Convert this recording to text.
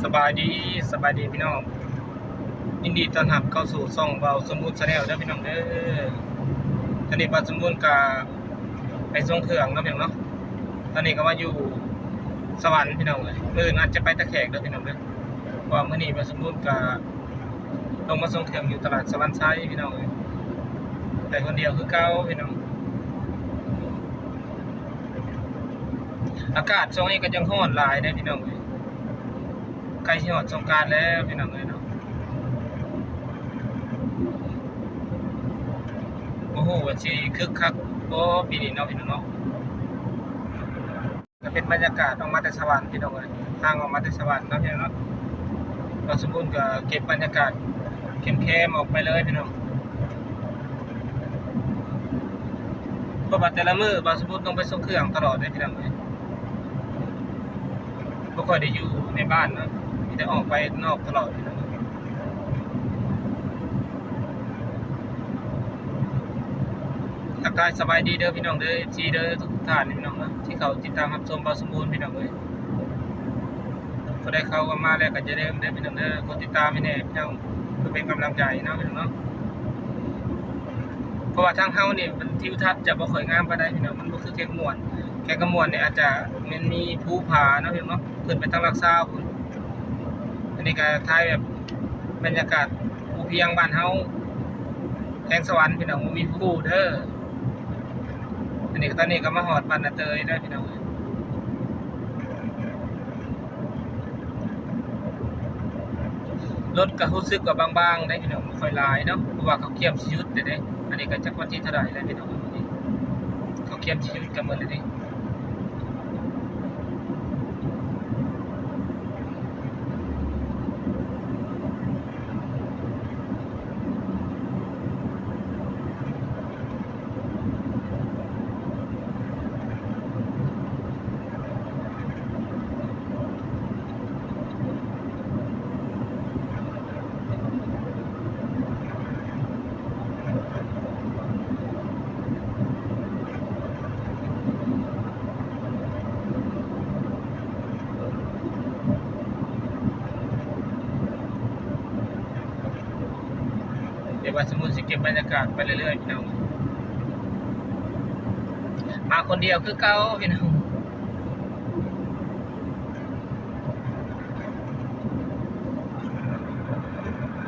ສະບາຍດີ ສະບາຍດີພີ່ນ້ອງ ຍິນດີຕ້ອນຮັບເຂົ້າສູ່ຊ່ອງເບົາສົມບູນ Channel ເດີພີ່ນ້ອງເດີ. ຕອນນີ້ເບົາສົມບູນກະໄປສົ່ງເຄື່ອງເນາະພີ່ນ້ອງເນາະ. ຕອນນີ້ກະມາຢູ່ສະຫວັນພີ່ນ້ອງເອີຍ ມື້ອື່ນອາດຈະໄປຕາແຂກເດີພີ່ນ້ອງເດີ ເພາະວ່າມື້ນີ້ເບົາສົມບູນກະລົງມາສົ່ງເຄື່ອງຢູ່ຕະຫຼາດສະຫວັນໄຊພີ່ນ້ອງເອີຍ ໄປຄົນດຽວຄືເກົ່າພີ່ນ້ອງ. ອາກາດຊ່ວງນີ້ກະຍັງຮ້ອນຫຼາຍເດ້ພີ່ນ້ອງເອີຍ ໃກ້ຊິຮອດສົງການແລ້ວພີ່ນ້ອງເອີຍເນາະ. ບໍ່ຮູ້ວ່າຊິຄຶກຄັກບໍ່ປີນີ້ເນາະພີ່ນ້ອງເນາະ. ກະເປັນບັນຍາກາດອອກມາແຕ່ສະຫວັນພີ່ນ້ອງເອີຍ ທາງອອກມາແຕ່ສະຫວັນເນາະພີ່ນ້ອງເນາະ. ເບົາສົມບູນກະເກັບບັນຍາກາດແຄມໆອອກໄປເລີຍພີ່ນ້ອງ. ເພາະວ່າແຕ່ລະມື້ເບົາສົມບູນຕ້ອງໄປສົ່ງເຄື່ອງຕະຫຼອດເດ້ພີ່ນ້ອງເອີຍ ບໍ່ຄ່ອຍໄດ້ຢູ່ໃນບ້ານເນາະ ມີແຕ່ອອກໄປນອກຕະຫຼອດພີ່ນ້ອງ. ທັກທາຍສະບາຍດີເດີພີ່ນ້ອງເດີ ເອັຟຊີເດີ ທຸກໆທ່ານພີ່ນ້ອງເນາະ ທີ່ເຂົ້າຕິດຕາມຮັບຊົມເບົາສົມບູນພີ່ນ້ອງເອີຍ. ຜູ້ໃດເຂົ້າມາແລ້ວກະຢ່າລືມເດີພີ່ນ້ອງເດີ ກົດຕິດຕາມໃຫ້ແດ່ພີ່ນ້ອງ ເພື່ອເປັນກຳລັງໃຈເນາະພີ່ນ້ອງເນາະ. ເພາະວ່າທາງເຮົານີ້ມັນທິວທັດຈະບໍ່ຄ່ອຍງາມປານໃດພີ່ນ້ອງ ມັນບໍ່ຄືແຂວງຄຳມ່ວນ. ແຂວງຄຳມ່ວນນີ້ອາດຈະແມ່ນມີພູຜາເນາະພີ່ນ້ອງເນາະ ຂຶ້ນໄປທາງຫຼັກຊາວພຸ້ນ. ອັນນີ້ກະຖ່າຍແບບບັນຍາກາດພູພຽງບ້ານເຮົາ ແຂວງສະຫວັນພີ່ນ້ອງ ບໍ່ມີພູເດີ. ອັນນີ້ກະ ຕອນນີ້ກະມາຮອດບ້ານນາເຕີຍແລ້ວພີ່ນ້ອງເອີຍ. ລົດກະຮູ້ສຶກວ່າບາງໆໄດ໋ພີ່ນ້ອງ ບໍ່ຄ່ອຍຫຼາຍເນາະ ເພາະວ່າເຂົາກຽມຊິຢຸດແລ້ວເດ້. ອັນນີ້ກະຈັກວັນທີເທົ່າໃດແລ້ວພີ່ນ້ອງ ເຂົາກຽມຊິຢຸດກັນໝົດແລ້ວເດ້. ດຽວວ່າສົມມຸດຊິເກັບບັນຍາກາດໄປເລື້ອຍໆ ພີ່ນ້ອງ ມາຄົນດຽວຄືເກົ່າ ພີ່ນ້ອງ